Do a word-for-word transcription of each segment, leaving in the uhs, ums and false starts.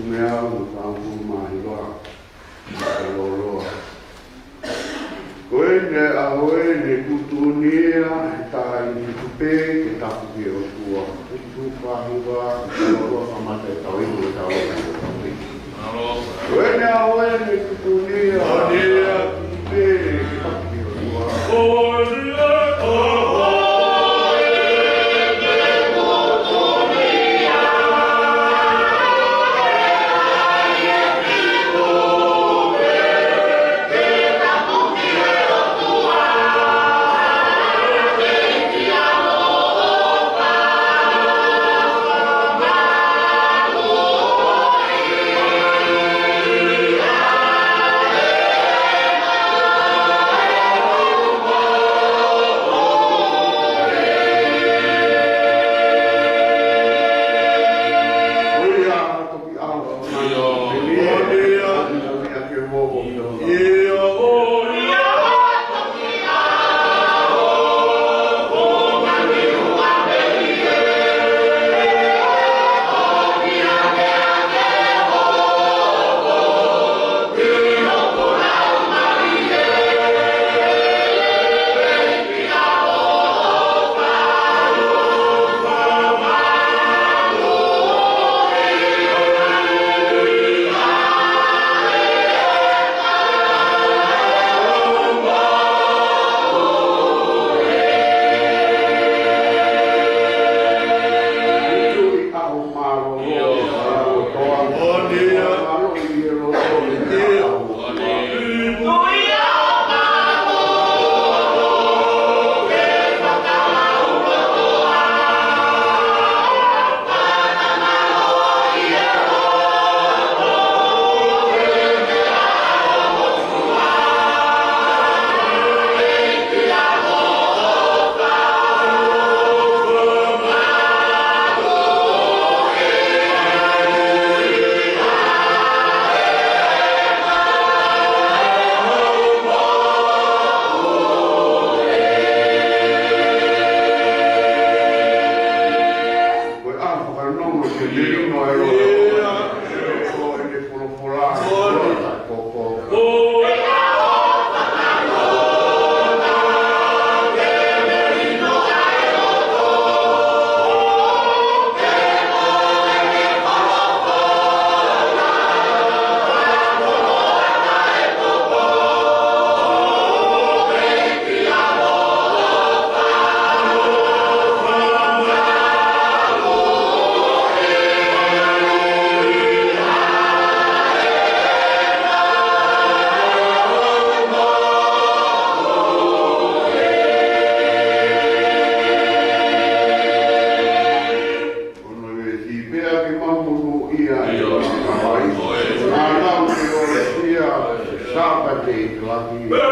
Meʻa ʻo e taʻu ʻe tolu mā hiva. Ka loloa. Ko ʻene ʻaho ʻeni kuo tuʻunia ʻe he Taʻahine Tupe ke tapu ki he ʻOtua. Tuʻu fā hiva, ka loloa kamata e tau inu e tau inu e tau inu. Ko ʻene ʻaho ʻeni kuo tuʻunia ʻe he Taʻahine Tupe ke tapu ki he ʻOtua. Ono e ti pea ke mamono ia e Hawaii. Ā, nau ke ore ia, Sāpate i te laki. Ko e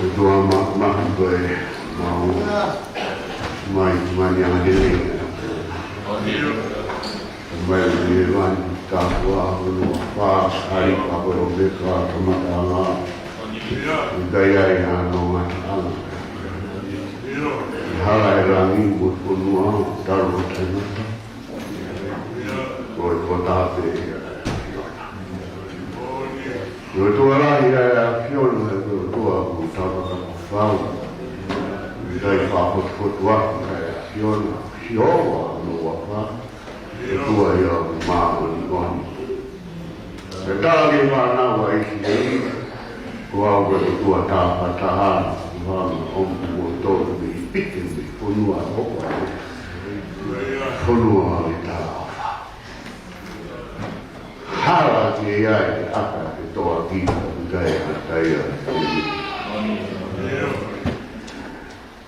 ʻOtua ma-, ma-, ko e mau mai, mai ni anga ke nei. Mai ni e vani, ka kua, ʻo no fa, ari ka ko e ʻo me ka, ka mata anga. ʻIkai ai ʻa no ngataʻanga. Hala e langi, mo e fonua, talo taimata. Ko e kota pe. Ko e ʻOtua lahi ʻa e ʻAfiona, ko e ʻOtua ʻoku tapa tapa fau. ʻIkai fakafotufotuaki ʻa e ʻAfiona, Sihova, no ua fa. ʻOtua ia ʻoku maʻu Tala ki he fānau ʻa ʻIsileli, ko au ko e ʻOtua tāfataha, ʻoku hanga ʻo ʻomi kimoutolu mei ʻIpite, mei he fonua ʻo hokohoko. Fonua ʻo e talaʻofa. Hala ki ai ʻa e ʻaka ʻo e toa ki he ʻuta e ʻata ia.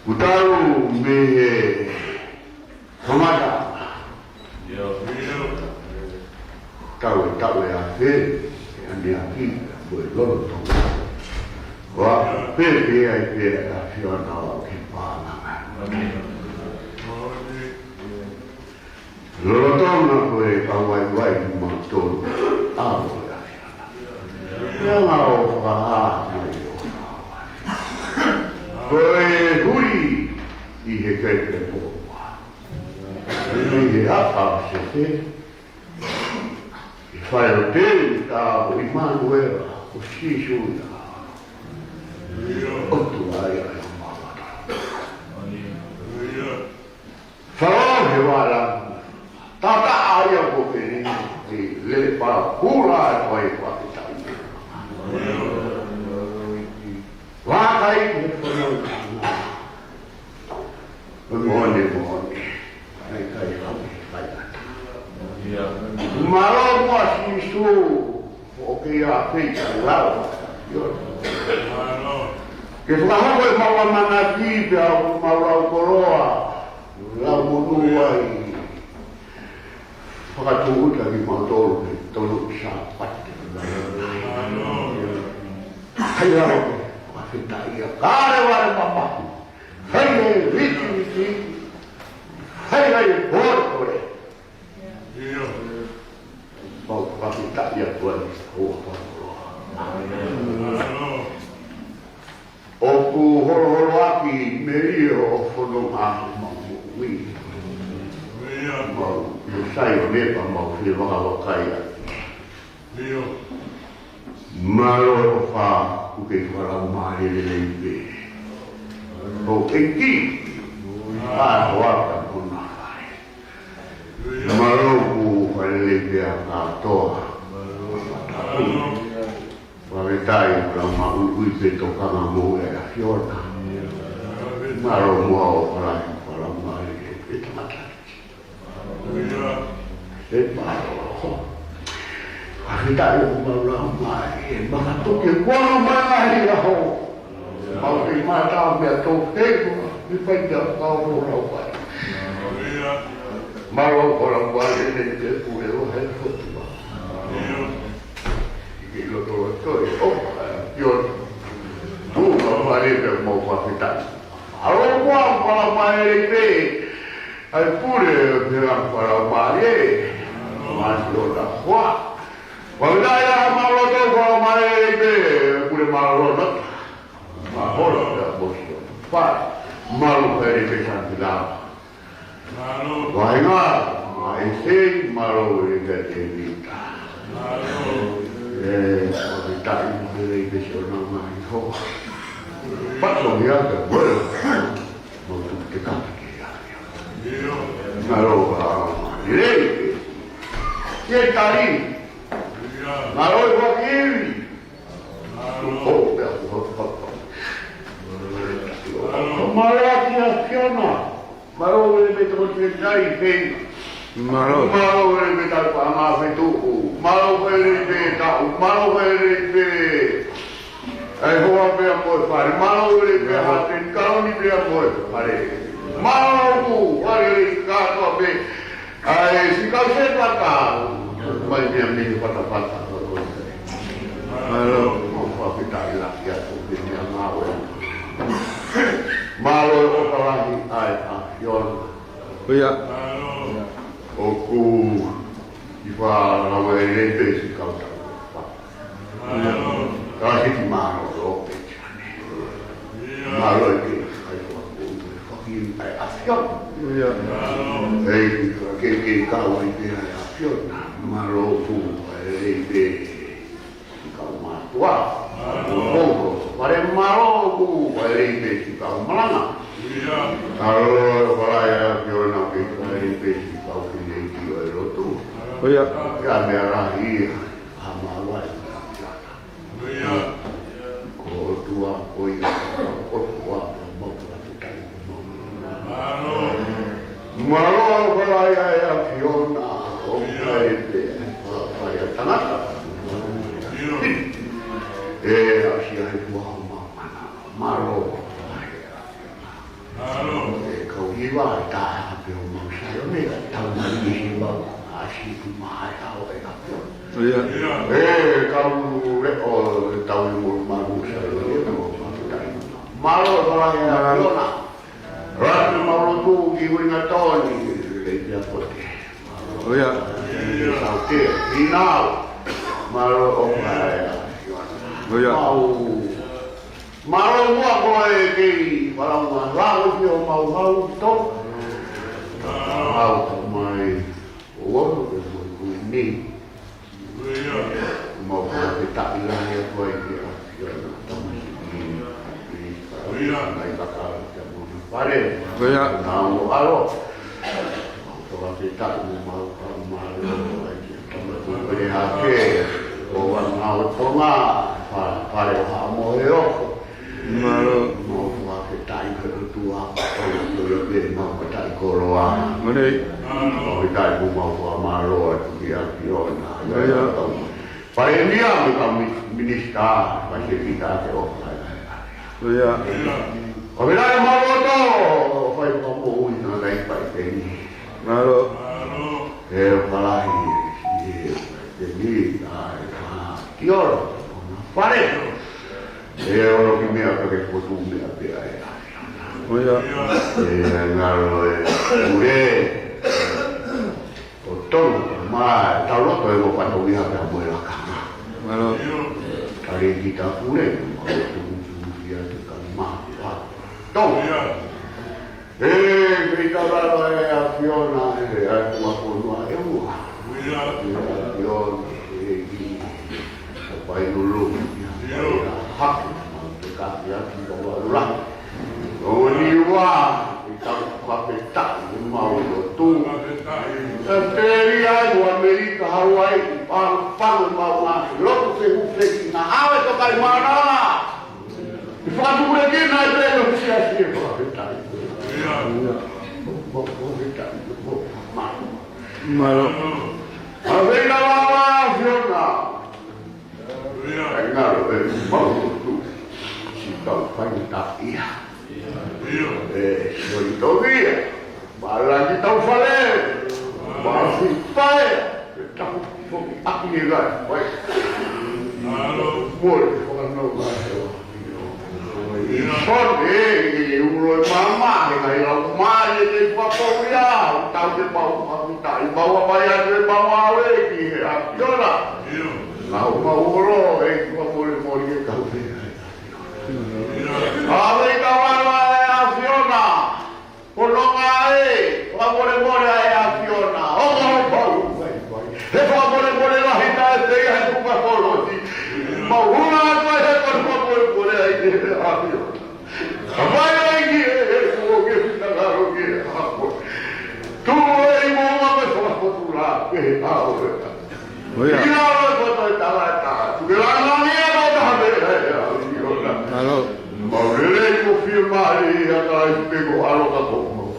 ʻOku talu mei he kamata. Taʻu e taʻu e afe, ʻe ʻaneafi, mo e lolotonga. ʻOku pehē ai pē ʻa e ʻAfiona ʻo aʻu ki he paʻanga. Lolotonga ko e kau vaivai kimautolu ʻa e ʻAfiona. Pea ʻoku mau fakahā mai ʻo ko e hui ʻi he kepe pōpua. ʻI he ʻafa ʻo Siosefa, ʻi he fale ʻo Tēvita, ko ʻImanuela, ko Sīsū ia. ʻOtua ia ʻi homau ʻapi. Fakaʻosi he vara, tata ai ʻa ko peni, ʻi lele pā, hula ʻa e fai fakataʻi. Vakai he fononga. Moʻoni, moʻoni. ʻIkai, ʻikai, ʻikai, ʻikai. Mālō muʻa Sīsū, ʻoku ke ʻi ai pē ʻa e lau. Ke fakahoko ʻemau ʻamanaki pea ʻoku mau lau koloa, lau monū ai. Fakatūʻuta kimautolu he tolu Sāpate. Hai lau, fakafetaʻi ʻa e kale vale mamahi. Hai e viti viti. Hai hai e pore pore. Mau fakafetaʻi atu ai, ʻo fakakoloa. ʻOku holoholoaki meʻa ʻo e fononga ʻi heʻemau moʻui. Mau, mau sai ʻo ne pea mau fie vakavakai atu. Mālō e ʻofa ʻoku ke fakalaumālie lelei pē. ʻOku ke ki. ʻA e hoa ka puna fai. Mālō ʻoku fai lelei pē ʻa kātoa. Fakafetaʻi, ʻoku lau maʻuiʻui pē tokanga mo e ʻAfiona. Mālō muʻa ʻofa lahi, ʻoku lau mālie pē tangata. ʻE mālō. Fakafetaʻi ʻoku mau lau mai, ʻe makatuʻu ke kuo lau mai lahi laho. Mau ke mata mea tō feko, ʻi fai te a kau lau mai. Mālō ʻoku lau mai, ʻe ne te pule o he fotu. ʻI ke loto loto e ʻofa ʻa e ʻAfiona. Tuʻu ka fale pea mau fakafetaʻi. ʻAlo kua fala mai pē. ʻAi pule pē la fala mai. Masi o ta kua. Fakafetaʻi ʻa mālō tau fala mai pē. Pule mālō ta. Mālō ta mosi o ta. Fai. Mālō pē pē santi la. Vaenga, maʻa e sei, mālō e ka te mita. ʻE, ʻo te taʻi mo te lei pesi o nau mai ho. Pato mi ata, mālō. Mau tu te kata ke ia. Mālō, a, lei. Ke tari. Mālō, e wakiwi. Tu ho, pea, ho, ho, ho. Mālō, ki a Fiona. Mālō e lei pē toko tue tai pē. Mālō. Mālō e lei pē tau pa ma fe tuku. Mālō e lei pē tau. Mālō e lei pē. ʻAi hoa pea mo e fale. Mālō e lei pē ha ten kauni pea mo e fale. Mālō ku fale lei kātoa pē. ʻAi si kau se pata. Mai mea mei he pata pata. Mālō. Mau fakafetaʻi lahi atu pē mea ngāue. Mālō e ʻofa lahi ʻa e ʻAfiona. ʻIo. ʻOku ʻi fa lau e lei pē si kau tau. Ka hiki mālō lō pē. Mālō e ke kai kua kua. Faki ʻa e ʻAfiona. ʻIo. Ei, ke, ke kau ai pē ʻa e ʻAfiona. Mālō ku ʻa e lei pē. Kau mātuʻa. Mālō. Mālō. Fale mālō ku ʻa e lei pē si kau malanga. ʻIo. Mālō, fala ia ke ona ke ʻa e lei pē si kau ki nei ki o e lotu. ʻIo. Ia mea lahi ia. ʻA māua ʻAi, ʻAfiona, ʻoku ʻai pē, ʻa, ʻa e tangata. ʻE, ʻa si ai pua o mamana, mālō, ʻai, ʻAfiona. ʻE, kau hiva, ʻe tā pē ʻo mau sai, ʻo ne, tau mai ni si mau, ʻa si tu mai, ʻa, ʻo e ʻAfiona. ʻIo. ʻE, kau leʻo, tau i mo mau sai, ʻo ne, tau mau sai, mālō, mālō, ʻAfiona. Ratu mau lotu ki Uingatoni, le kia kote. ʻIo. Saute, Pinau. Mālō ʻo mai. ʻIo. Mau. Mālō muʻa ko e kei falaunga lau ki o mau hau to. Hau to mai. ʻO ono ke mo kui ni. Mau fakafetaʻi lahi atu ai ki he ʻAfiona, tamasiʻi ni, ʻi he mai kaka ki a mona fale. ʻIo. Nau ʻalo. Mau fakafetaʻi mo mau fakamālō ai ki he tamasiʻi ni ʻa ke. ʻO ua ngāue tonga, fa-, fale ʻo Haʻamoheofo. Mālō. Mau fakafetaʻi ki he ʻOtua, ʻo ia pē mau fakafetaʻi koloa. Mālō. Mau fakafetaʻi mo mau fakamālō atu ki he ʻAfiona. ʻIo. Palēmia mo e kau mi-, minisitā, mai se kita ke o fai. ʻIo. Fakafetaʻi mau loto, fai fakamoʻui na nai fai peni. Mālō. ʻE falahi, ʻe peni, ʻa e fa, ki olo, ʻo na fale. ʻE olo ki meʻa ka ke potu meʻa pē ai. ʻIo. ʻE ngalo e ure. ʻO tonu, ma, tau loto e mo pato ia pea mo e lakanga. Mālō. Kare ki ta pule, ma o tuku tuku ia te ka ma. Tonu. ʻE, mei ka lava e ʻAfiona, ʻe, ʻa e tuafonua ʻe ua. ʻE ʻAfiona, ʻe ki, ʻo pai lulu, ʻe pai a hake, ma te ka ki a ki ka lula. ʻO ni ua, ʻi ka fakafetaʻi, ʻe mau lotu. ʻE peli ai, ua Amerika, Hawaii, pang, pang, mau ngā, lotu te ufe ki ngā, ʻave to kai mana. ʻI fakatuʻulekina e pē ʻo siasi ʻe fakafetaʻi. ʻIo. Mo, mo, mo, fetaʻi, mo, ma. Mālō. ʻA e feinga lava ʻAfiona. ʻIo. ʻE ngalo e mau tu. Si kau faingataʻaʻia. ʻIo. ʻE, sio i tau ia. Mālō ki tau fale. Mālō si pae. Tapu foki ʻaki e ngai, vai. Mālō. Mole, whakanau mai e wa. ʻIo. Sone, e, e ulo e mama, e ngai lau mai, e te kua pō ia, ʻo tau te pau, ma mita, i mau a mai atu e mau a we, ki he ʻAfiona. ʻIo. Lau mau olo, e kua mole mole e kau te. ʻIo. A we ka wala e ʻAfiona. Ko Tonga ē, fakamolemole ʻa e ʻAfiona, ʻo ka hau pau, vai, vai. He fakamolemole lahi taʻe pē ia he kuka kolosi. Mau hula atu ai he kau fakamolemole ai ki he ʻAfiona. Ka mai ai ki he, he kuo ke fita ngalo ki he ʻAfiona. Tu e i mo ma me fakapotula, ke he ʻAfiona. ʻIo. Ina ʻo e koto e tangata. Tuke langa ni e koto ha meʻa e ʻAfiona. Mālō. Mau lelei mo fiemālie ʻia Kalaisi pē ko ʻAlo ka ko mau.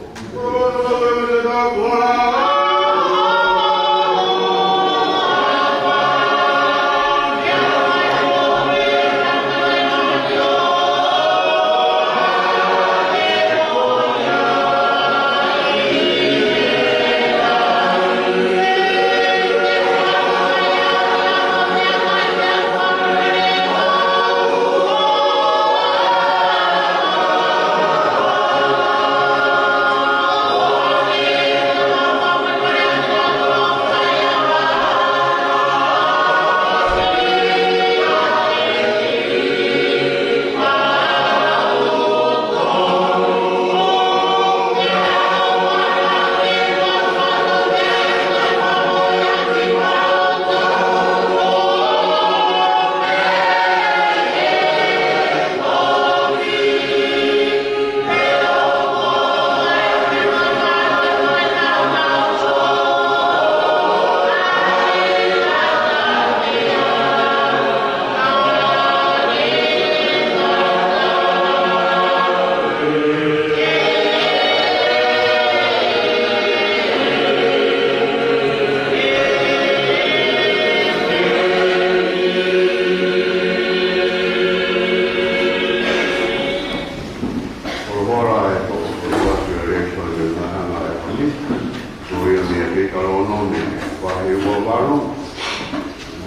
Valu,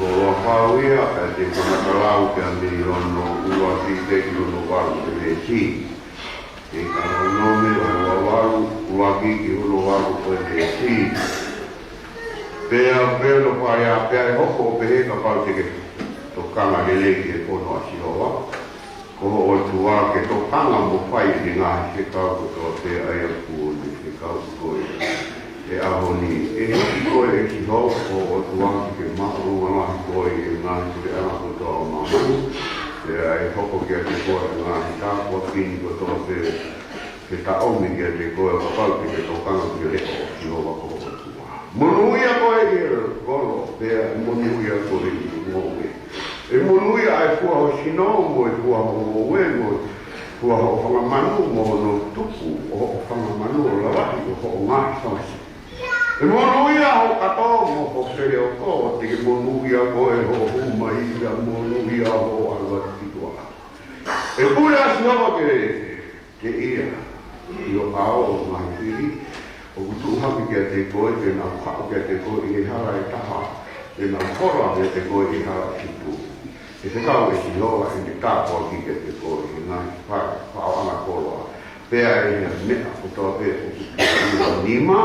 ua ua fau ia, ka te kamata lau pea mei hono ua ki he ki hono valu ʻo e veesi. Teutalōnome ua ua valu, ua ki he ki hono valu ʻo e veesi. Pea pea no pare a pea ʻe hoko ʻo pehē kapau te ke tokanga lelei ki he fono ʻa Sihova ko ho ʻOtua ke tokanga mo fai ʻene ngaahi fekau kotoa pē ʻa ia kuo ne fekau koe he ʻaho ni. ʻE hiki koe ʻe Sihova ko ho ʻOtua ke ke māʻolunga lahi koe ʻi he ngaahi puleʻanga kotoa ʻo māmani. Pea ʻe hoko kiate koe ʻa e ngaahi tāpuaki ni kotoa pē ke taʻomi kiate koe ʻo kapau te ke tokanga ki he leʻo ʻo Sihova ko ho ʻOtua. Monūʻia koe ʻi he kolo, pea monūʻia koe ʻi he ngoue. ʻE monūʻia ʻa e fua ho sino, mo e fua ho ngoue, mo e fua hoʻo fanga manu, mo hono tupu ʻo hoʻo fanga manu ʻo lalahi ʻo hoʻo ngaahi samasi. ʻE monūʻia ho kato, mo ho feleoko, te ke monūʻia koe hoʻo hū mai, pea monūʻia hoʻo ʻalu atu ki tuʻa. ʻE pule ʻa Sihova ke ke ʻi ai ʻi ho ʻao ʻo ngaahi fili ʻoku tuʻu hake kiate koe, te nau haʻu kiate koe ʻi he hala ʻe taha, te nau koloa kiate koe ʻi he hala ʻe fitu. ʻE fekau ʻe Sihova ʻene tāpuaki kiate koe ʻi he ngaahi fale faʻoʻanga koloa, pea ʻi he meʻa kotoa pē ʻoku ke ʻilo nima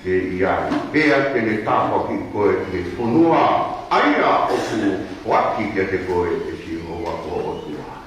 ke ʻi ai, pea te ne tāpuakiʻi koe ʻi he fonua ʻa ia ʻoku foaki kiate koe ʻe Sihova ko ho ʻOtua.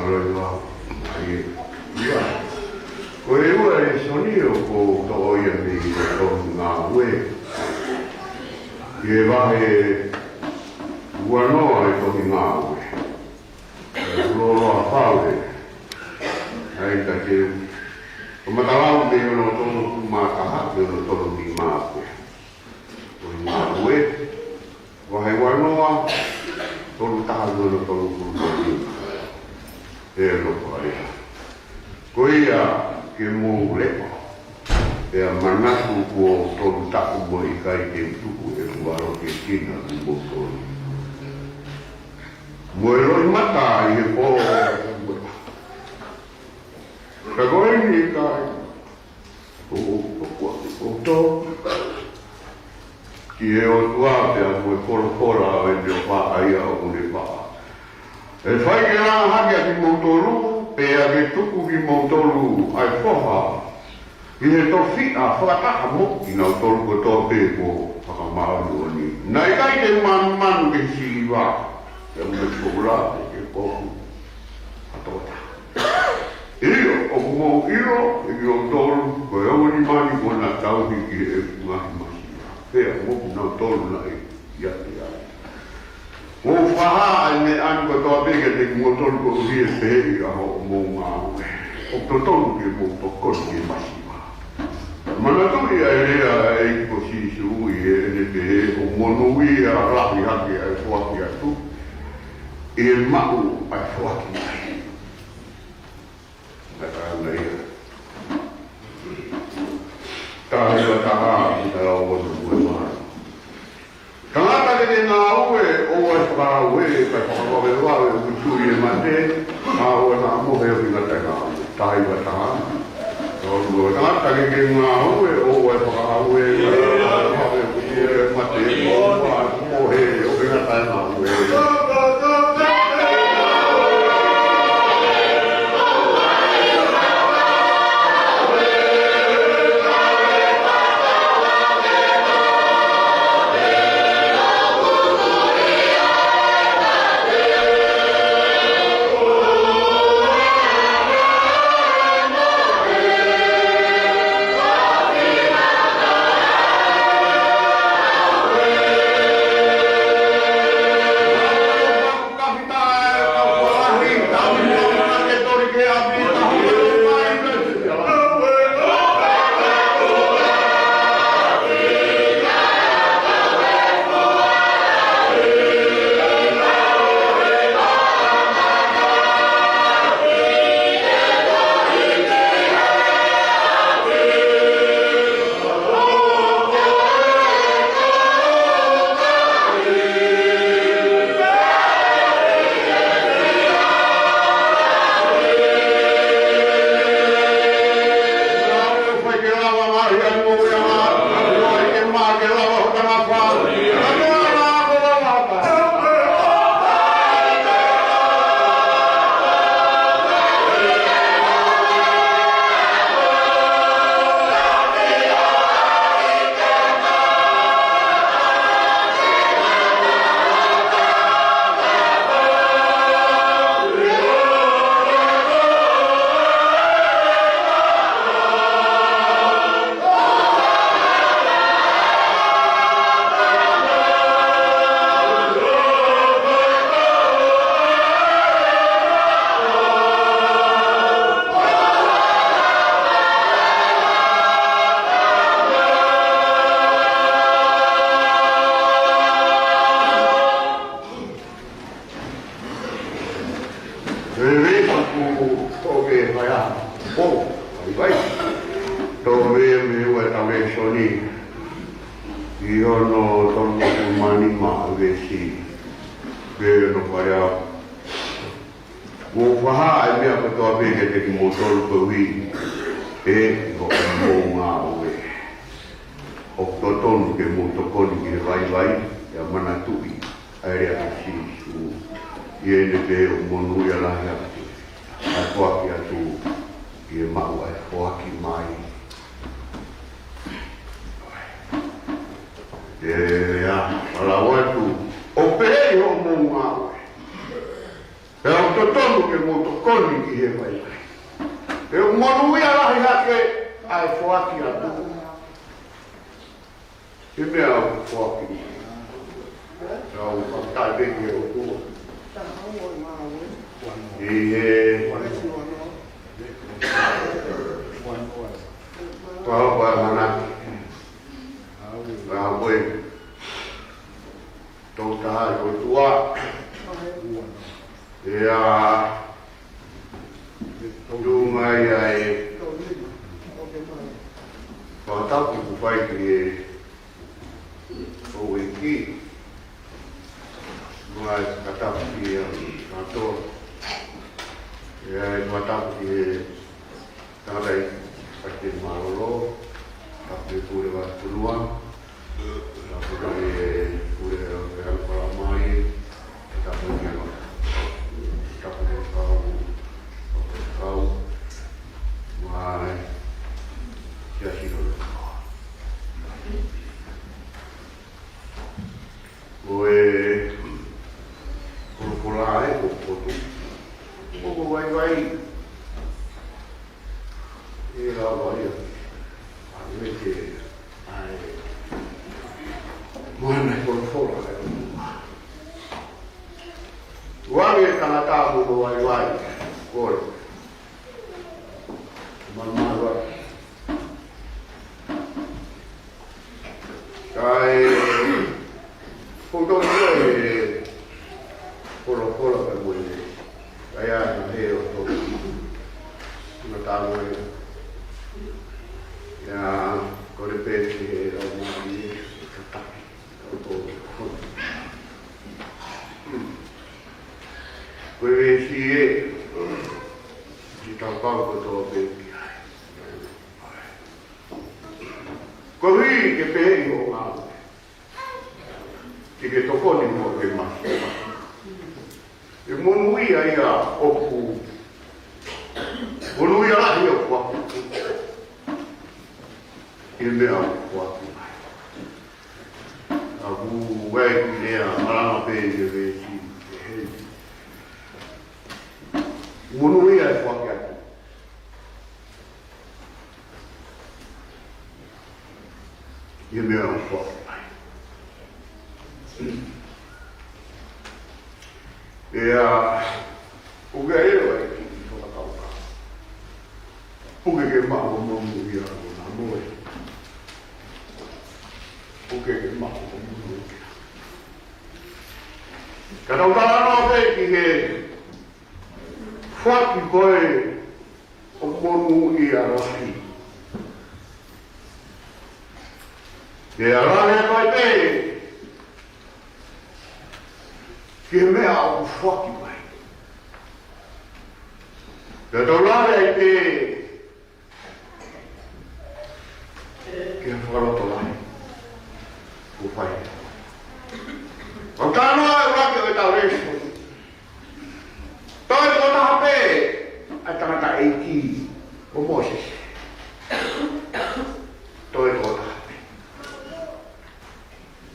Mālō e lau. Ai e. Ia. Ko e ua e lēsoni ʻoku ou toʻo ia mei he Tohi Ngāue. ʻI he vahe uanoa e Tohi Ngāue. Loloa fale. Ai ka te. Ko e matalau mei hono tolungofulu mā taha ki hono tolungofulu mā nima. Tohi Ngāue. Vahe uanoa, tolu taha ki hono tolungofulu mā nima. ʻE no ko ia. Ko ia ke mou leʻo. Pea manatu kuo tolu taʻu mo ʻikai te u tuku ʻeku ʻAlo ki Sina kimoutolu. Mo e loʻimata ʻi he pō. Ka ko eni ʻikai. ʻO, ʻo, ʻo, ʻo, ʻo, ʻo, ki he ʻOtua pea mo e folofola ʻo ʻene ʻofa ʻa ia ʻoku ne faʻa. ʻE fai ke langa hake ʻa kimoutolu, pea ke tuku kimoutolu ʻa e foha ʻi he tofiʻa fakataha mo kinautolu kotoa pē kuo fakamāʻoniʻoni. Naʻe ʻikai te u manumanu ki he siliva, pea mo e koula, pe ki he kofu ʻa ha tokotaha. ʻIo, ʻoku mou ʻilo, ʻe kimoutolu, ko e ongo nima ni kuo na tauhi ki heʻeku ngaahi masiva. Pea mo kinautolu naʻe ʻiate au. Kuo u fakahā ʻa e meʻa ni kotoa pē kiate kimoutolu koeʻuhi ʻe pehē ʻi hoʻomou ngāue. ʻOku totonu ke mou tokoni ki he masiva. Manatuʻi ʻa e lea ʻa e ʻEiki ko Sīsū ʻi heʻene pehē, ʻoku monūʻia lahi hake ʻa e foaki atu, ʻi he maʻu ʻa e foaki mai. Ngata ana ia. Taha hiva taha, ʻi he lau ono mo e valu. Tangata ke ke ngāue, ʻoua ʻe fakaʻauē, kae fakavavevave ʻoku tui ʻa e mate, ʻa ʻoua naʻa mohe ʻo fingataʻa e ngāue. Taha hiva taha. Tangata ke ke ngāue, ʻoua ʻe fakaʻauē, kae fakavavevave ʻoku tui ʻa e mate, ʻoua naʻa mohe ʻo fingataʻa e ngāue. Veesi ʻoku toʻo ke fai ʻa e pō, vai vai. Toʻo mei he ua e lēsoni, ʻi hono tolungofulu mā nima veesi, pea no fai ʻa. Kuo u fakahā ʻa e meʻa kotoa pē kiate kimoutolu koeʻuhi ʻe hoʻomou ngāue. ʻOku totonu ke mou tokoni ki he vaivai, pea manatuʻi ʻa e lea ʻa Sīsū, ʻi heʻene pehē ʻoku monūʻia lahi hake ʻa e foaki atu, ʻi he maʻu ʻa e foaki mai. ʻE, ʻa, ʻalu atu, ʻo pehē ʻi hoʻomou ngāue. Pea Totonu ke mou tokoni ki he vaivai. He ʻoku monūʻia lahi hake ʻa e foaki atu. He meʻa ʻoku foaki. Tau fakataha pē ki he ʻOtua. ʻI he pau pea manaki. Ngā koe. Tau taha ʻi ʻOtua. ʻIa, tū mai ai. Fakatapu kuo fai ki he houʻeiki. Mai fakatapu ki he kātoa. ʻIa, fakatapu ki he tangataʻeiki Fakatau Mālōlō, tapu ki he Pule Vakafonua, tapu ki he Pule Fakafofonga mai, tapu ki he, tapu ki he kau, kau, mai, Siasi Loloa. Ko e folofola ʻa e potu, ʻoku vaivai. ʻE lava ia ʻa e meke ʻa e moana e folofola ʻa e ʻOtua. Uange tangata mo vaivai, kole. Mamalu. Kae ʻoku tau ʻi he folofola pē mo e, kae ʻai ʻa e ʻOtua. Ina tānga ia. ʻIa, kole pē ki he Laumālie, ke tataki. Ko e veesi ē, ʻi he tau kau kotoa pē ki ai. Koeʻuhi ke pehē ʻi hoʻo ngāue, ke ke tokoni mo ke masi. ʻE monūʻia ia ʻoku, monūʻia lahi ʻoku aku. ʻI he meʻa ʻoku aku. ʻA ku wai ki lea, malanga pē ʻi he veesi, ʻe hei. Monūʻia e foaki atu. ʻI he meʻa ʻoku foaki mai. ʻIa, ʻoku ʻi ai e ʻEiki ʻi he fakakaukau. Puke ke maʻu monūʻia ʻo na moe. Puke ke maʻu monūʻia. Ka tau talanoa pē ki he foaki ko ē ʻoku monūʻia lahi. Ke ala he koe pē ki he meʻa ʻoku foaki mai. Ke tau lave ai pē ki he fakalotolahi kuo fai. ʻOku talanoa ʻa e ʻuluaki ʻo e tau lēsoni. Toe tokotaha pē ʻa e tangataʻeiki ko Mōsese. Toe tokotaha pē.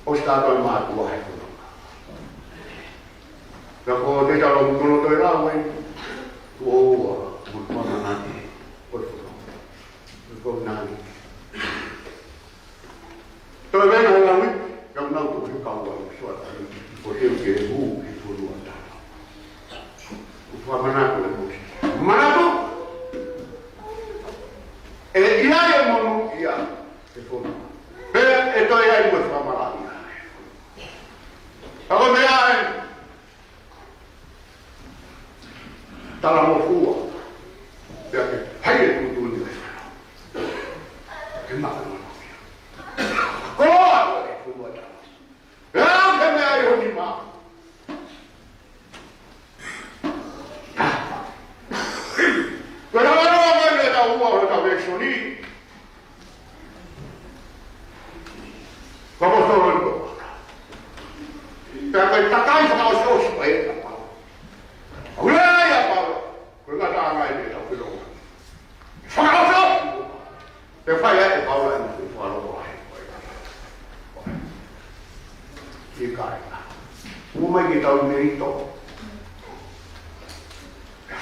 ʻOsi taha pē mātuʻa he fononga. Ka ko e tau loloto e lau ē, kuo ua, mo e fakamanatu, ko e fononga. Ko e nani. Toe venga he lau ē, ka nau tō he kau ai, soa tani, ko teu ke hū ki he fonua tala. Kuo fakamanatu ʻe Mōsese. Manatu! ʻE ʻi ai e monūʻia he fonua. Pea ʻe toe ʻi ai mo e fakamalaʻia. Ka ko e meʻa ē, talangofua. Pea ke fai e tuʻutuʻuni ʻa e fānau. Ke maʻu e monūʻia. Koloa ko e fonua tala. Pea ke meʻa ʻi ho nima. Ko e talanoa mai ʻetau ua ʻo ʻetau lēsoni. Ko e ʻaposetolo ʻi Loma. Pea ko e takai fakaʻosiʻosi ko ē ʻa Paula. ʻOku lea ai ʻa Paula, ko e ngataʻanga ʻi heʻetau feʻofaʻaki.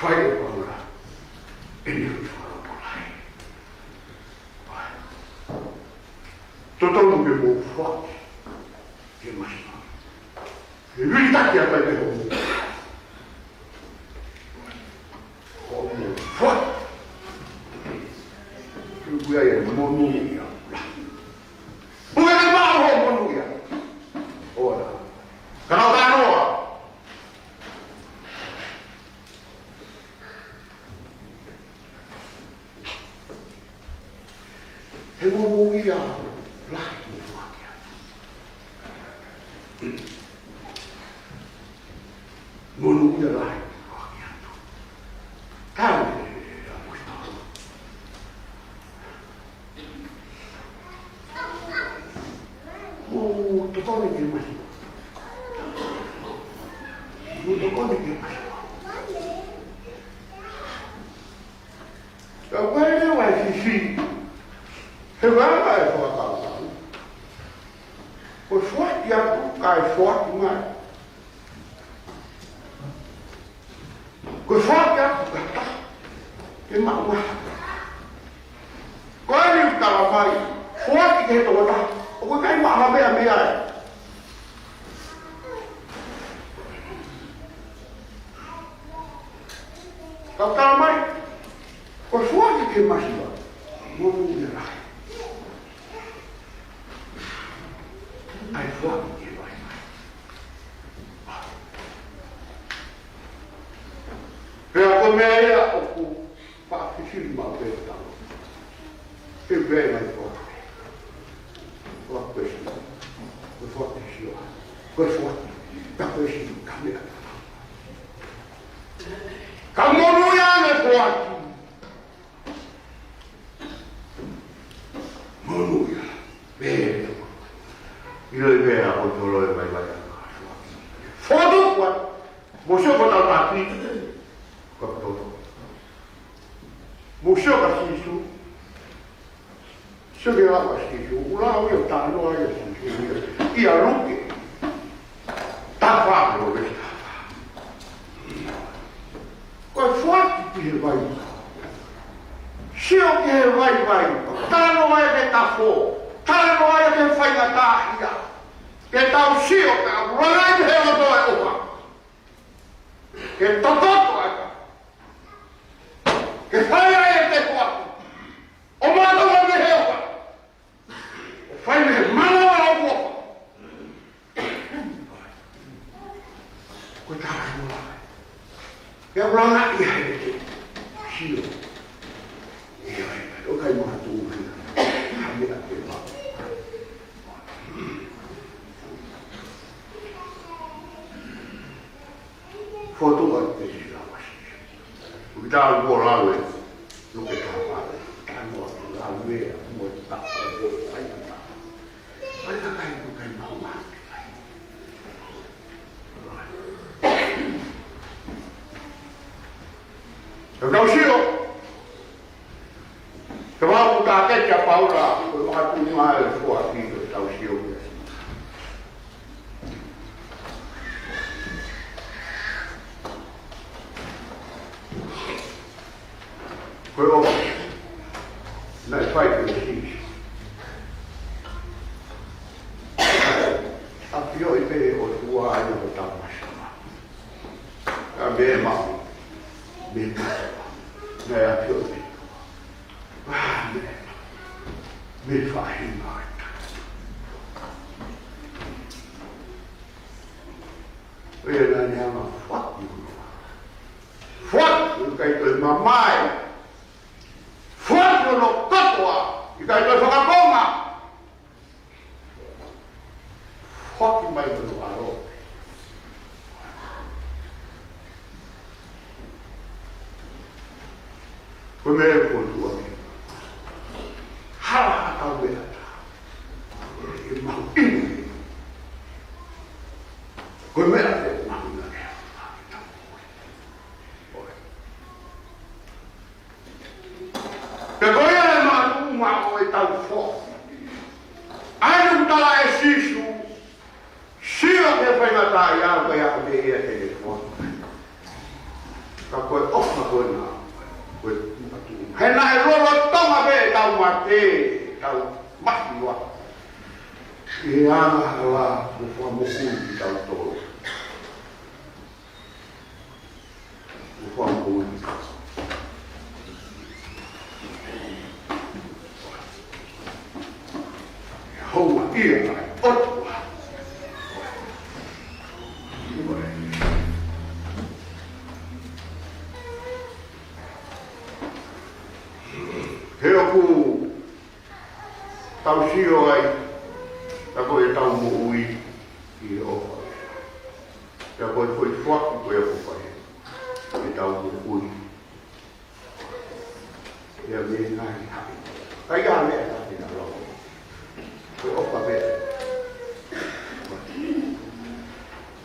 Fai ʻe Paula ʻene folofola. Totonu ke mou foaki ke masiva. Ke vilitaki atu ai pē hoʻomou, hoʻomou foaki. Ke ʻoua ʻe monūʻia. Puke ke maʻu hoʻo monūʻia. ʻOua. Ka nau kānoa. He monūʻia lahi mo foaki atu. Monūʻia lahi mo foaki atu. Tau e, e, e, a, mo e tau. Mou tokoni ke masiva. Mou tokoni ke masiva. Ka ko e lea ʻa e fefine, he ʻoku ʻi ai e fakakaukau, ko e foaki atu kae foaki mai. Ko e foaki atu kae taha ke maʻu mai. Ko eni ʻoku tala mai, foaki ki he tokotaha ʻoku ʻikai maʻu ha meʻa meiate ia. Ka ʻoku tala mai, ko e foaki ki he masiva, monūʻia lahi. ʻA e foaki ki he vaivai. Pea ko e meʻa ia ʻoku faʻa fifili maʻu pē ʻetau talo. He ʻoku ʻi ai e foaki. Foaki ko e sio. Ko e foaki sio. Ko e foaki. Ka ko e sio, ka meʻa. Ka monūʻia e foaki. Monūʻia. Pea ʻilo pē ʻa e ʻOtua ʻoku loi vaivai ʻa e foaki. Fotu kuo mou sio ki hotau taki. Ka ko e toto. Mou sio kia Sīsū. Sio ki he lau ʻa Sīsū, ʻoku lau ia ʻo talanoa ai ʻa Sīsū ia ʻia Luke. Taha fā mo e veesi taha fā. Ko e foaki ki he vaivai. Sio ki he vaivai. Talanoa ai ki he kafo. Talanoa ai ki he faingataʻaʻia. Ke tau sio ka ʻoku langa ai he loto e ʻofa. Ke tokoto ai ka. Ke fai ai e te koa. ʻO mātau mei he ʻofa. ʻO fai mei he mana ʻo e ʻofa. Ko e talanoa. Ke ʻulanga ia he te. Sio. ʻIo, ʻoku ʻikai makatuʻunga. Hami a te ma. Fotu atu pē ʻi he lau ʻa Sīsū. ʻOku tau ō ʻo lau e Luke taha fā. Talanoa ki he lau ē, mo e taha, mo e taha. Ai, ka kai, ka kai, mau, mau. Ka tau sio. Ka mau tā ke kia Paula, ko e makatuʻunga e foaki ko e tau sio. Ko e ʻofa naʻe fai ʻe Sīsū. ʻAfioʻi pē ʻe he ʻOtua ia hotau masiva. Ka mei he maʻu, mei he maʻu, naʻe ʻafioʻi pē. Ā, mei he, mei he faʻahinga ʻo e tangata. ʻO ia naʻa ne hanga ʻo foaki hono. Foaki, ʻikai toe mamae. Foaki hono kotoa, ʻikai toe fakakonga. Foaki mai hono ʻAlo. Ko e meʻa ko e tuʻa ke. Hala ha kau meʻa ta. Ke mau inu. Ko e meʻa ke mau inu. Pea ko ia e makatuʻunga ʻo ʻetau foaki. ʻA ia naʻe tala ʻe Sīsū, sio ki he faingataʻaʻia, ʻoku ʻikai ʻaʻau pē ia ke ne foaki. Ka ko e ʻofa Ko e na, ko e tuʻu. He naʻe lolotonga pē ʻetau mate, ʻetau masiva. ʻI he angahala, mo fakamoʻui kitautolu. Mo fakamoʻui kitautolu. Houa ia ʻa e ʻOtua. He ʻoku tau sio ai, ka ko ʻetau moʻui ʻi he ʻofa. Ka ko e foʻi foaki ko ia ʻoku fai ʻetau moʻui. Ia me ngai haʻi. Ka ia me haʻi na lo. Ko e ʻofa pē.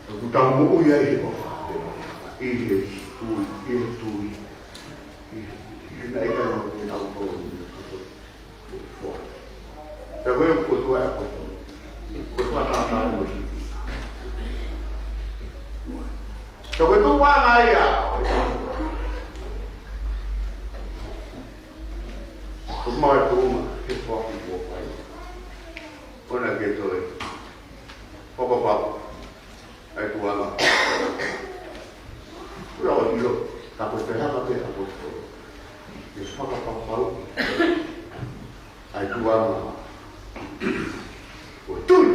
ʻOku tau moʻui ai he ʻofa. ʻI he tui, ʻi he tui. ʻI he, ʻi he naʻe ʻikai ke tau tō. Ka ko e ʻOtua ʻa e ʻOtua. Ko e fakatātā mo e sīpinga. Ka ko e tuʻunga ia. Ko e mau e tuʻunga, he foaki kuo fai. Ko ena ke toe fakapapau ʻa e tuʻunga. Kula o ilo, ka ko e pehē pē ʻa e ʻaposetolo. Ke fakapapau ʻa e tuʻunga. Ko e tui.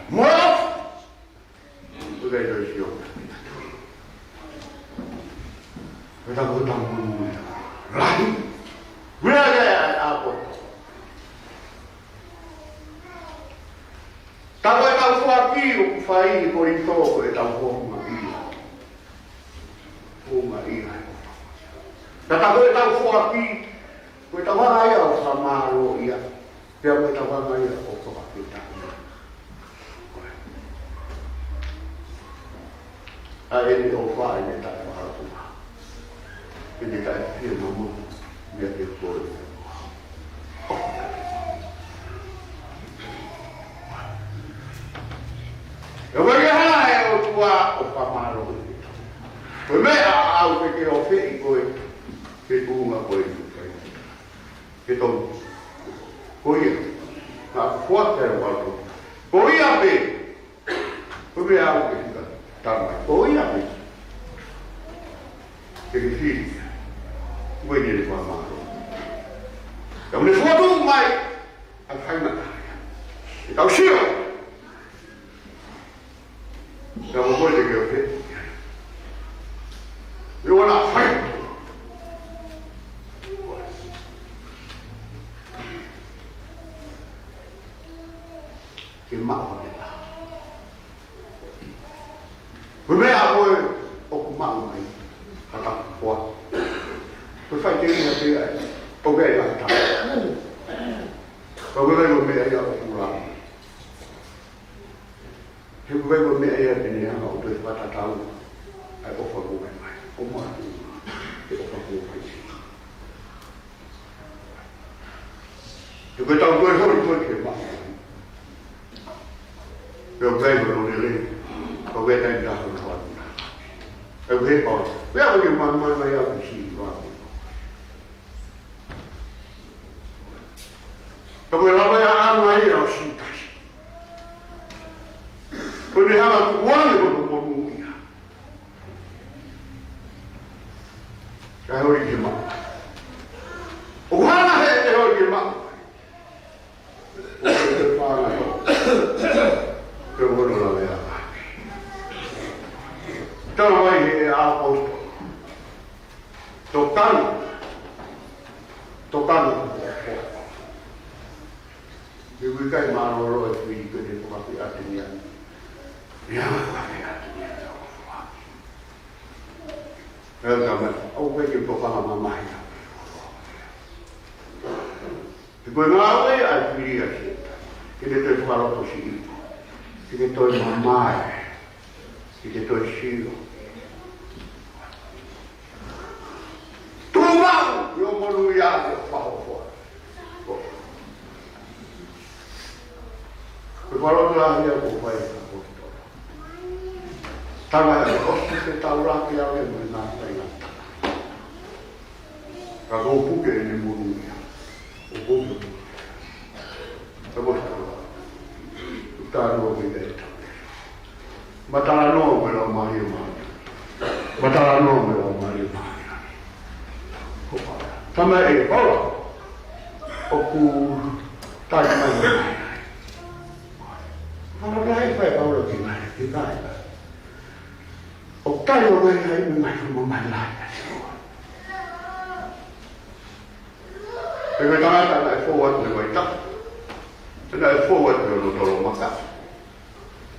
Mo e ʻofa. Ko e kai o sio. Ko e tapu, ko e tapu, ko e lahi. Ko e ʻa e ʻaposetolo. Ka ko ʻetau foaki ʻoku fai ʻi Kolinitō ko ʻetau houngaʻia. Houngaʻia. Ka ko ʻetau foaki, ko ʻetau hanga ia ʻo fakamālōʻia. Pea ko ʻetau hanga ia ʻo fakafetaʻi. ʻA ʻene ʻofa, ʻene taʻemahalo. ʻEne taʻefie mamo, meʻa ke koi. ʻE ʻikai ke hanga ʻe he ʻOtua ʻo fakamālō. Ko e meʻa ʻaʻau ke ke ʻofeʻi koe, ke tuʻunga koe ʻi he tonu. Ko ia, naʻa ku foaki ʻa e ʻOtua. Ko ia pē, ko e meʻa ʻaʻau ke fika tama. Ko ia pē. Ke ke fili. Ko ia ke fakamālō. Ka mune fotu mai, ʻa e faingataʻa. ʻE tau sio. Ka ko koe te ke ʻofe. ʻE ʻoua naʻa fai. Ke maʻu ʻa e taha. Ko e meʻa ko ē ʻoku maʻu mai, ka ka koa. Ko e fai ke ina te ai, ʻoku ʻi ai ʻa e taha. Ka ko e meʻa ia ʻoku la. He ko e meʻa ia te ne hanga ʻo toe fakatatau ʻa e ʻofa kuo fai mai. ʻO mātuʻaki, he ʻofa kuo fai. He ko e tau toe holi toe ke maʻu. Pea ʻoku ʻi ai hono lelei, ka ʻoku ʻi ai e taimi ʻe taha hono fatu. ʻE ʻoku he pau, pea ʻoku ʻi ai e maama mai au ki si i vā. Ka ko e lava ia ʻa ʻana ia ʻo si tasi. Ko ʻene hanga ʻo tukuange ko hono monūʻia. Kae holi ke maʻu. ʻOku hanga he te holi ke maʻu. ʻOku te fānga ʻo. Ke hono lava ia. Tala mai he ʻaposetolo. Tokanga. Tokanga. He ʻoku ʻikai mālōlō e fili ko ʻene fakafeʻateʻia. Ia fakafeʻateʻia. Pea ka mai, ʻoku ʻikai ke tokanga mamahi. He ko e ngāue ʻa e fili ʻa Sētane. Ke ne toe fakalotosiʻi. Ke ne toe mamae. Ke ne toe sio. Tuʻu maʻu, ʻio monūʻia, ʻio fahofoa. Ko e fakalotolahi ia kuo fai ʻe he ʻaposetolo. Tama e ʻosi ke taulaki au e mui na tai na. Ka ko puke ʻene munu ia. ʻO puke. Ka ko tau. Tau o me te tau. Matalanoa mo e Laumālie Māʻoniʻoni. Matalanoa mo e Laumālie Māʻoniʻoni. Tama e Paula. ʻOku tali mai. Paula e fai Paula ki mai, ki kai. ʻO tali mai ai mo mai mo mai lai. Pea ko e tangata naʻe fou atu he vaitafe. Pea naʻe fou atu he lotolo maka.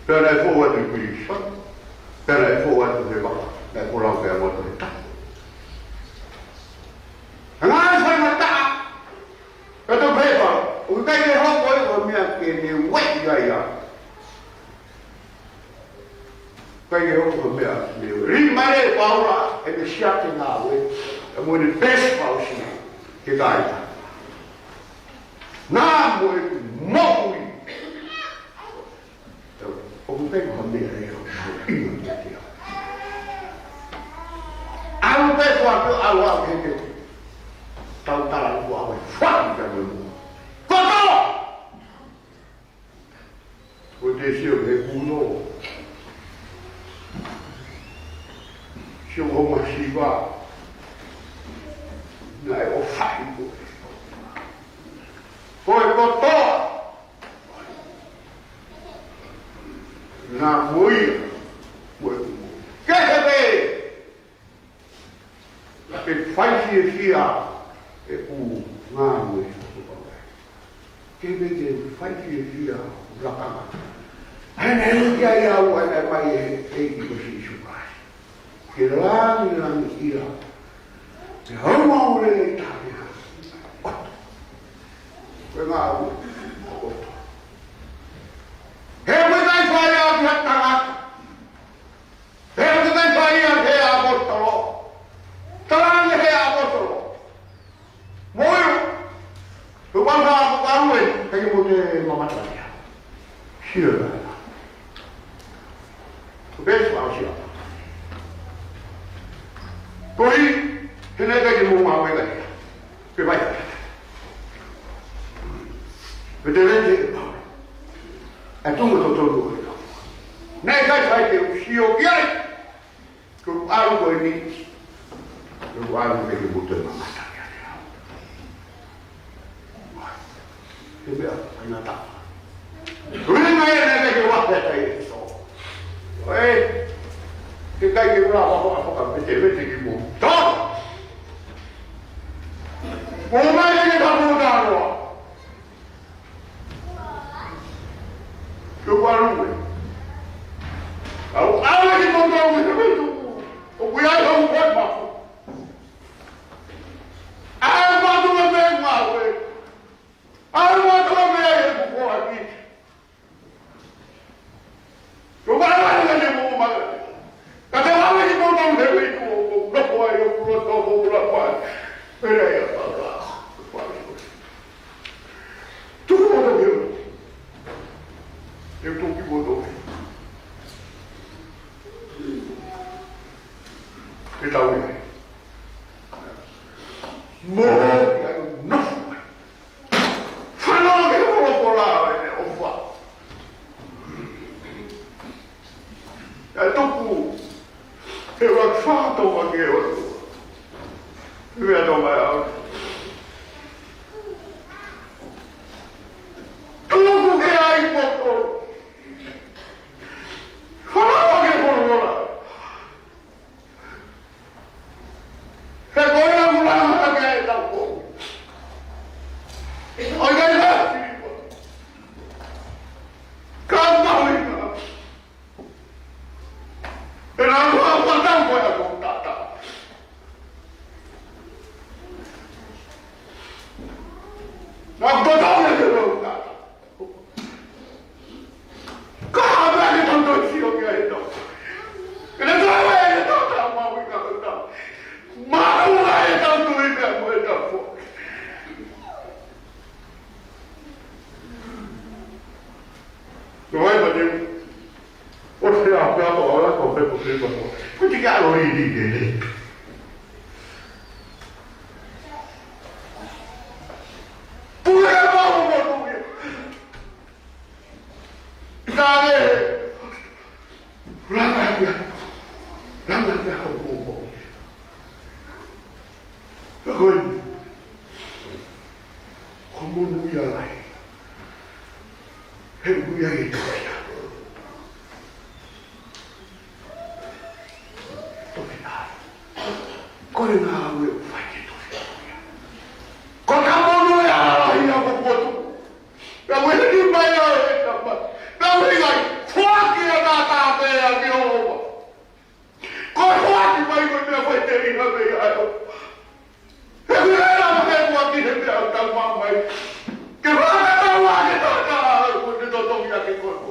Pea naʻe fou atu ʻi pilīsone. Pea naʻe fou atu he vaka. Naʻe folau pea ngoto he tahi. Hanga ai faingataʻa. Pea tau pehē pau. ʻOku ʻikai ke hoko ia ko e meʻa ke ne ueʻi ai au. ʻIkai ke hoko ko e meʻa ke ne ueʻi. Lī mai ʻe Paula, ʻene siate ngāue, ʻa mo ʻene pesi pausi, ke kai. Naʻa mo e moʻui. ʻOku pehē ko e meʻa ʻe au, ʻino kiate au. Au pē ko atu, au au ke te. Tau tala ua au e fai ka mo e mua. Koto! Ko te sio he kuno. Sio ho masiva. Naʻe ʻofaʻi koe. Ko e kotoa. Naʻa mo ia. Mo e kuno. Ke he pē. Ke fai fiefia ʻeku ngāue. Ke me ke fai fiefia ʻeku lakanga. ʻA ē naʻe ui ai au, ʻa ē naʻe mai ʻe he ʻEiki ko Sīsū Kalaisi. Ke langilangiʻia. Ke hau mau le le tāke ha. Ko e ngāue. He ʻoku ʻikai fai au ki ha tangata. He ʻoku ʻikai fai ia he ʻaposetolo. Talaange he ʻaposetolo. Mo ia. Ko e ʻuhinga ko e ʻuhinga ē, ʻikai mo te mamata ia. Sio la. Ko e pesi ʻa sio. Ko e, he naʻe ʻikai ke mo mawe ka ia. Ke vai. Pe te lete e pau. ʻA e tuʻunga totonu ʻo e kau. Naʻe ʻikai fai ke u sio ki ai. Ko e ʻalu ko eni. Ko e ʻalu ke ke mutu e mamata. Ke meʻa, ʻai na ta. Ko e meʻa ia naʻe ke wa pe tai e so. Oi. Ke kai ke ula wa wa wa ka pe te vete ki mo. Ta! Ko mai ke ka mo ta roa. Ke ua lue. Au, au e ki mo ta ue ke me tu. ʻOku ʻi ai hau ua ma. Au ma tu me ma ue. Au ma tu me ai e ku ko aki. Ko ka ʻalu ʻa e mo ma. Ka te ʻalu ʻa e mo ma he wei ko, ko, ko, ko ai o kulo to ko kula pa. Pera ia pa ka. Tuku mo to ke. Ke tuki mo to. Ke tau ia. Mo ia no. Fanongo ki he folofola ʻo e ʻofa. ʻE tuku, he ua fato ma ke o. He ua to ma au. Tuku ke ai poto. Fanongo ki he folofola. He ko e ʻuhinga ke ai tau ko. ʻOi, kai la. Ka mahuʻinga. He naʻa ku ʻalu ʻo tau ko e ako tata. Naʻa ku tau e ke lau tata. Ka hanga ʻe tau tau sio ki ai e tau. Ke ne tau e tau tau mahuʻinga ko tau. Mahuʻinga e tau tui meʻa mo e tau fo. Ko ai ma te. ʻO te a pea ko ala ko pe ko pe Ko e tiki ʻa e lori ni ke ne. Pule ka mau mo tu ia. Ka ne. Langa ia. Langa ia ko mo mo. Ko e. Ko e monūʻia lahi. He ʻoku ʻi ai e tō ia. Tofiʻa. Ko e ngāue ʻoku fai ke tofiʻa. Ko e ka monūʻia lahi ʻa ko kotu. Ka ʻoku hiki mai ʻa e tama. Ka ʻoku hiki ai. Foaki ʻa e tātā pē ʻa ki ʻOtua. Ko e foaki mai ko e meʻa faiteliha pē ia ʻa e ʻOtua. He ʻoku ʻi ai e lava ke foaki he meʻa ʻoku tau maʻu mai. Ke fakatau ʻa e tātā ko e totongi ʻa ke koto.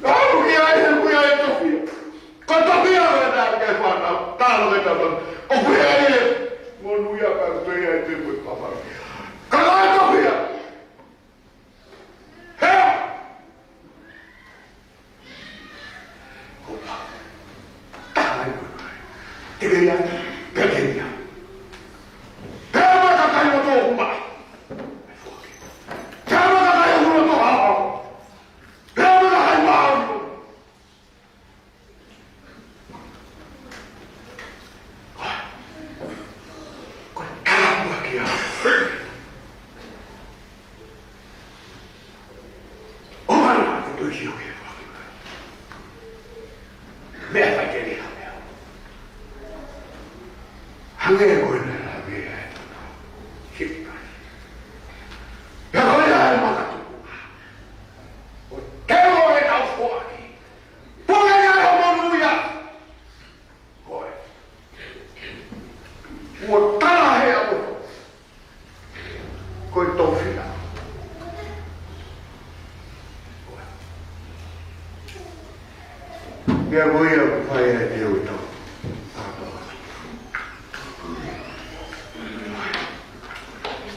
Alu ki ai, he ʻoku ʻi ai e tofiʻa. Ko e tofiʻa ko e tā ke fānau, talo ke tau. ʻOku ʻi ai e monūʻia ka ko e ʻi ai e teu ko e papa. Ka ko e tofiʻa. Hea! Ko e pā. Taha ai ko e pā. Te ke ia, te ke ia. Pea ma kakai o tō huma. Pea ma kakai o huma tō hao. Pea ma kakai māʻoniʻoni. Ko e tāpuaki ia. ʻO mana atu ʻo sio ki he foaki mai. Meʻa faiteliha meʻa. Hangē ko e meʻa la meʻa e tana. Sipa. Pea ko ia e makatuʻunga. ʻO teu ʻo e tau foaki. Pule ia ʻo monūʻia. Ko e. Kuo tala he ʻOtua. Ko e tofiʻa. Ko e. Pea ko ia ʻoku fai ai e teu ʻo e tau.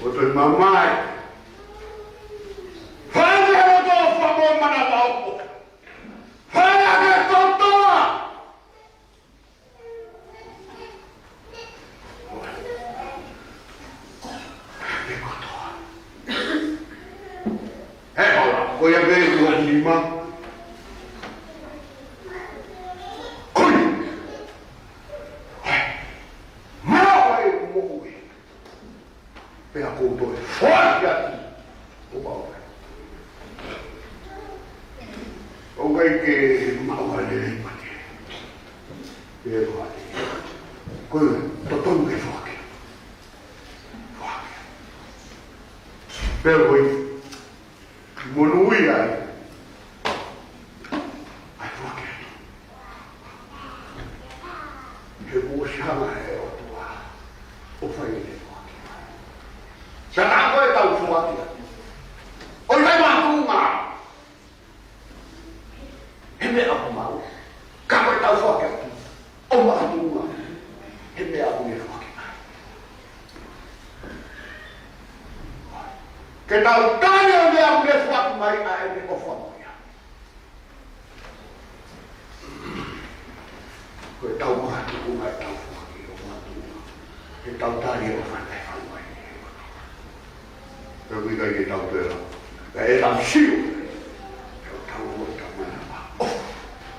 ʻO toe mamae. Fai ʻe he ʻOtua ʻa e manavaʻopo. Fai ʻa e kotoa. He kotoa. He ʻola, ko ia pē ʻoku nima. Kui. He. Mara ko e moʻui. Pea ko e toe foaki atu. ʻO pau. ʻOku ʻikai ke maʻu ha lelei pē. Pea ko e. Ko e totonu ke foaki. Foaki. Pea ko e. Monūʻia ai. ʻA e foaki atu. He kuo ʻosi hanga ʻe he ʻOtua ʻo fai ʻene foaki. Sa tā ko e tau foaki atu. ʻOku ʻikai makatuʻunga he meʻa ʻoku maʻu. Ka ko e tau foaki atu. ʻOku makatuʻunga he meʻa ʻoku ne foaki mai. Ke tau tali ʻa e meʻa ʻoku ne foaki mai ʻa ʻene ʻofa mo ia. Ko e tau makatuʻunga e tau foaki ʻoku makatuʻunga. Ke tau tali ʻa e ʻofa naʻe fai mai. Pea ʻoku ʻikai ke tau pela. Pea ʻe tau sio. Pea tau ʻofa tau manava. ʻOfa.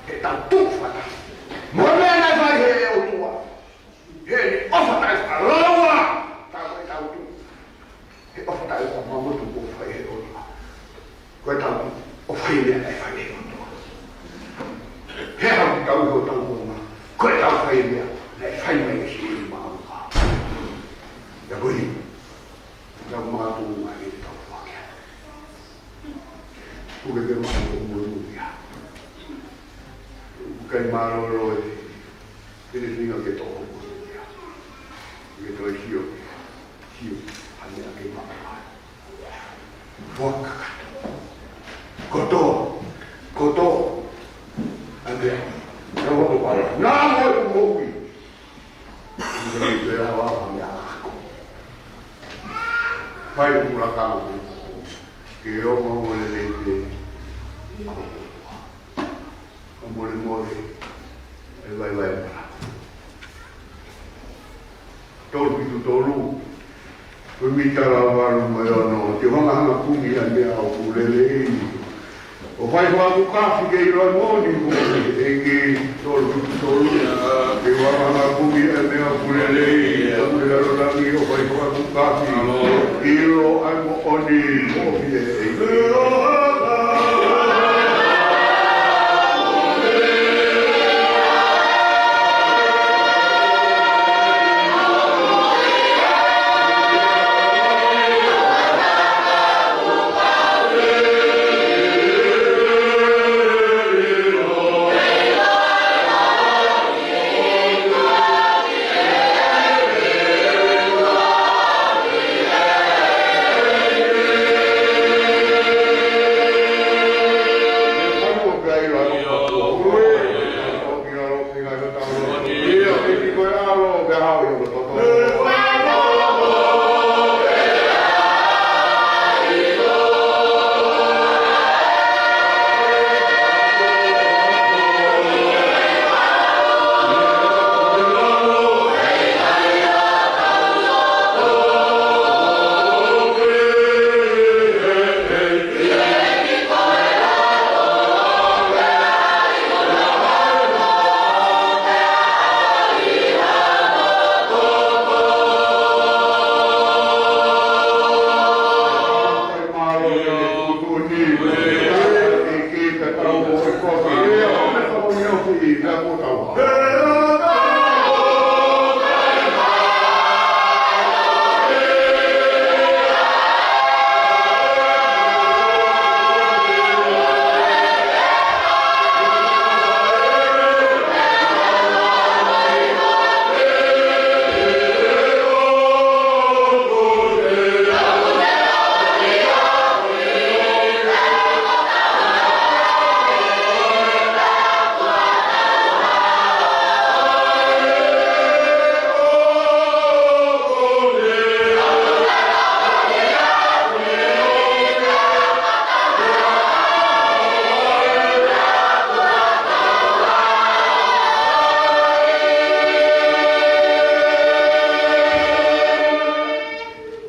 Ke tau tuʻu fakataha. Mo e meʻa naʻe fai he ʻOtua. He ʻene ʻofa taʻefakalava. Tau ko e tau tuʻu. He ʻofa taʻefakamamaʻo ʻoku fai he ʻOtua. Ko e tau tuʻu. ʻO fai meʻa naʻe fai he ʻOtua. He ʻoku tau ʻi hotau kuonga. Ko e tau fai meʻa naʻe fai mai ʻe Sihova maʻamoa. Ia ko e. Tau makatuʻunga ʻi he tau foaki. Kuo ke ke maʻu ʻo monūʻia. ʻOku ʻikai mālōlō e. Pene singa ke tō. Ke tō e sio. Sio. Hane ake maʻu. Foaki kakato. Kotoa. Kotoa. Hane. Nau ʻoku pala. Nau ʻoku moʻui. Ua i pē ʻa e ʻaho ni ʻa ako. Fai ʻulakanga. Ke ʻoua mo lelei pē. Ka molemole, ʻe vaivai mā. Tolu fitu tolu. Ko e mita lava valu mo e ono, ke u hangahanga kumi ʻa e meʻa ʻoku lelei. ʻO fai fakakukafi ke ʻilo moʻoni ko e ʻEiki. Tolu fitu tolu. Ke u hangahanga kumi ʻa e meʻa ʻoku lelei, ʻa e lalolagi ʻo fai fakakukafi. ʻIlo ʻa e moʻoni, moʻoni ʻe ʻEiki.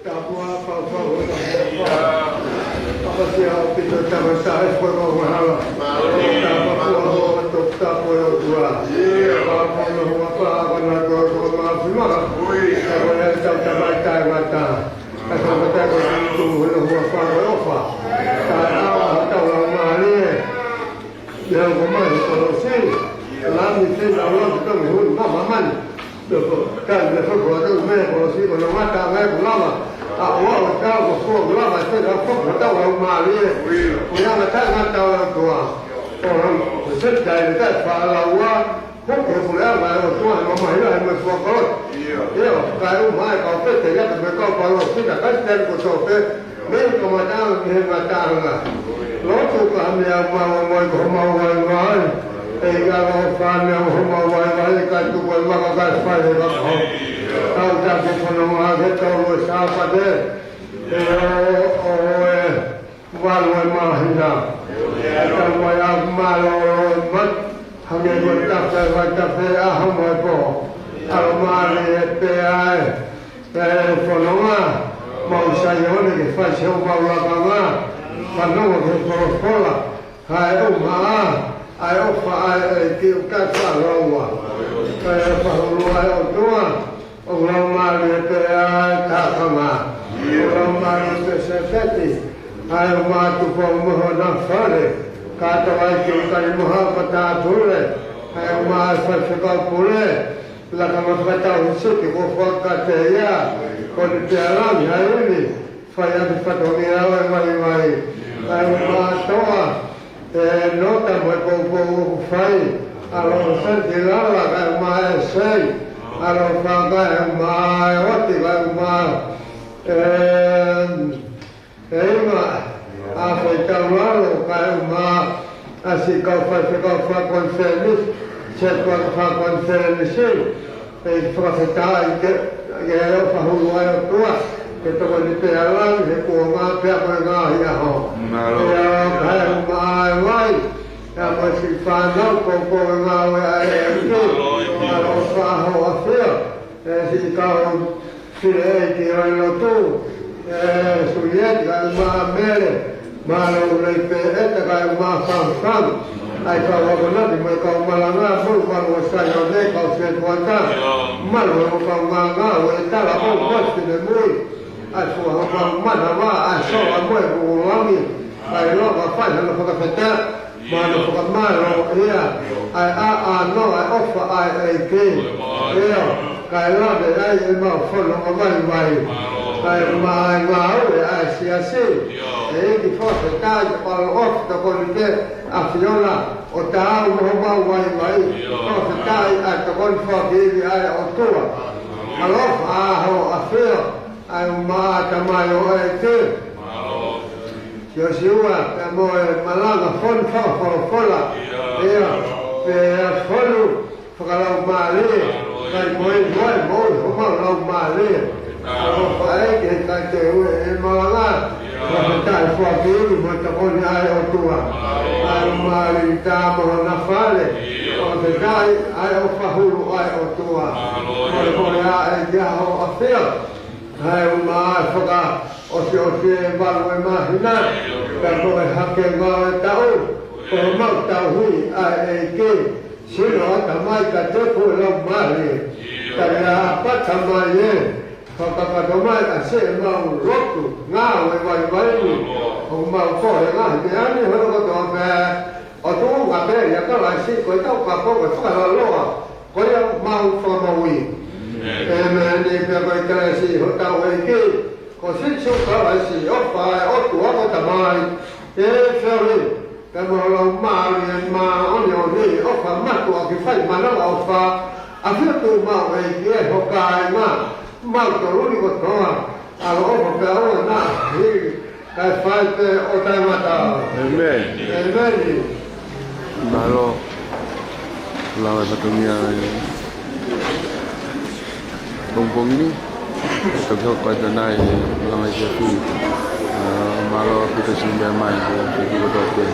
Tapu ʻaupito, tapu ʻaupito, tapu ʻaupito. Leo ko mai he kolosi, lami te na ua te tau hui mama mani. Leo ko kai me fo ko tau me kolosi ko na mata me ko lava. A ua o tau ko fo lava te na fo ko tau au mali e. Ko ia na tai na tau au tua. O ram, ko se tai le tai fa la ua. Ko ke ko le ava o tua he mama hila he me fo ko. Ia, kai u mai ka o pe te ia ka me ka o pa lo si na kai te ko so pe. Mei ko mata me he mata nga. Lotu ka me au mau mai ko mau ai mai. E ia lo fa me au mau ai mai ka tu ko ma ka ka fai he ka ko. Tau ta ke kono ma ke tau lo sa pa te. E o o e. Valu e māhina. Tau mai a mālō mat. Hangē ko e tafe, ko e tafe a hamo e pō. Alo mālie pē ai. Pea e fononga. Mau Saione ke fai se o mau lakanga. Fanongo ke folofola. Hai o maa. Ai o fa ai e ki uka fa loa. Pea e fa loa ai o tua. ʻO lau mālie pē ʻa e kākanga. ʻO lau mālie pē Sēpeti. ʻA e ʻo mātuku mo hona fale. Kātaki ke u kani mo ha ka tāpule. ʻA e ʻo mā e faifekau pule. Laka ma fakatau he siki ko fakate ia. Ko ni pē ʻa langi ha ivi. Fai ʻaki fatongia ʻo e vaivai. ʻA e ʻo mātoa. E nota mo e poupou ʻoku fai, ʻa lo Santilala kae ʻumaʻā e sei, ʻa lo Fakae ʻumaʻā e Oti kae ʻumaʻā e, e ima, ʻa Feitaulalo kae ʻumaʻā ʻa si kau faifekau fakonifelenisi, se kau fakonifelenisi, ʻe fakafetaʻi ke, ke ʻo fahulu ai ʻOtua, Ke tokoni pē ʻa langi he kuonga pea mo e ngaahi ʻaho. Mālō. Pea kae ʻumaʻā e vai, pea mo e siʻi fānau ko ko e ngāue ʻa e ʻEiki. Mālō. Mālō ʻofa ʻa hoʻo ʻafio, ʻe siʻi kau fineʻeiki ʻo e lotu, ʻe Sulieti kae ʻumaʻā Mele, mālō ʻUlei pē ʻEta kae ʻumaʻā Fangafanga, ʻa e kau akonaki mo e kau malanga, mo e malu ʻo Saione, kau setuata, malu ʻo e kau ngāngā, ʻo e tala mo e mosi ne mui, ʻa e fua ho mau manava, ʻa e sola mo e vulangi, ʻa e loka fai hano fakafetaʻi, mo hano fakamālō ia, ʻa e ʻaʻano, ʻa e ʻofa ʻa e ʻEiki. ʻIo, kae lave ai ʻemau fononga vaivai. Kae ʻumaʻā e ngāue ʻa e siasi. ʻEiki fakafetaʻi, te palo ofi tokoni pē ʻAfio na, ʻo taau mo homau vaivai. Fakafetaʻi ʻa e tokoni foaki ivi ʻa e ʻOtua. Mālō ʻofa ʻa hoʻo ʻafio, ʻa e ʻumaʻā Tamai ʻo e ʻEiki. Siosiua, pea mo e malanga fonu fakafolofola. ʻIo, pea fonu fakalaumālie, kae moʻui, moʻui, moʻui homau laumālie. ʻOfa ʻEiki he kae te ue e malanga. Fakafetaʻi foaki ivi mo e tokoni ʻa e ʻOtua. ʻA e ʻumaʻā Lita mo hona fale. Fakafetaʻi ʻa e ʻofa hulu ʻa e ʻOtua. Mo e, mo e ʻEiki ʻa hoʻo ʻafio. ʻA e ʻumaʻā e fakaʻosiʻosi e valu e māhina, pea mo e hake ngāue taʻu, ko homau tauhi ʻa e ʻEiki, sino ʻatamai ka te pue lau mali, ka ʻi a pata mai e, fakakato mai ʻa siʻemau lotu, ngāue vaivai ni, ʻoku mau kole ngaahi meʻa ni hono kotoa pē, ʻo tuʻunga pē ia Kalaisi, ko e tau kapo, ko e fakalaloa, ko ia mau fakamaui. ʻĒmeni. Pea ko e kelesi hotau ʻEiki ko Sīsū Kalaisi, ʻofa ʻa e ʻOtua ko e Tamai, ʻa e feohi pea mo e Laumālie Māʻoniʻoni, ʻofa mātuʻaki fai manavaʻofa, ʻafio tuʻu maʻu ʻEiki ʻi ho kāinga, mautolu ni kotoa, ʻaloʻofa pea ʻoua naʻa hili, kae fai pē ʻo taʻengata. ʻĒmeni. ʻĒmeni. Mālō. Lava e fatongia ʻi pongipongi ni. Toki hoko atu nai langa i ke kui. Mālō ʻaupito siʻi meʻa mai, ke kui kotoa pē.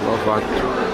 Lava atu.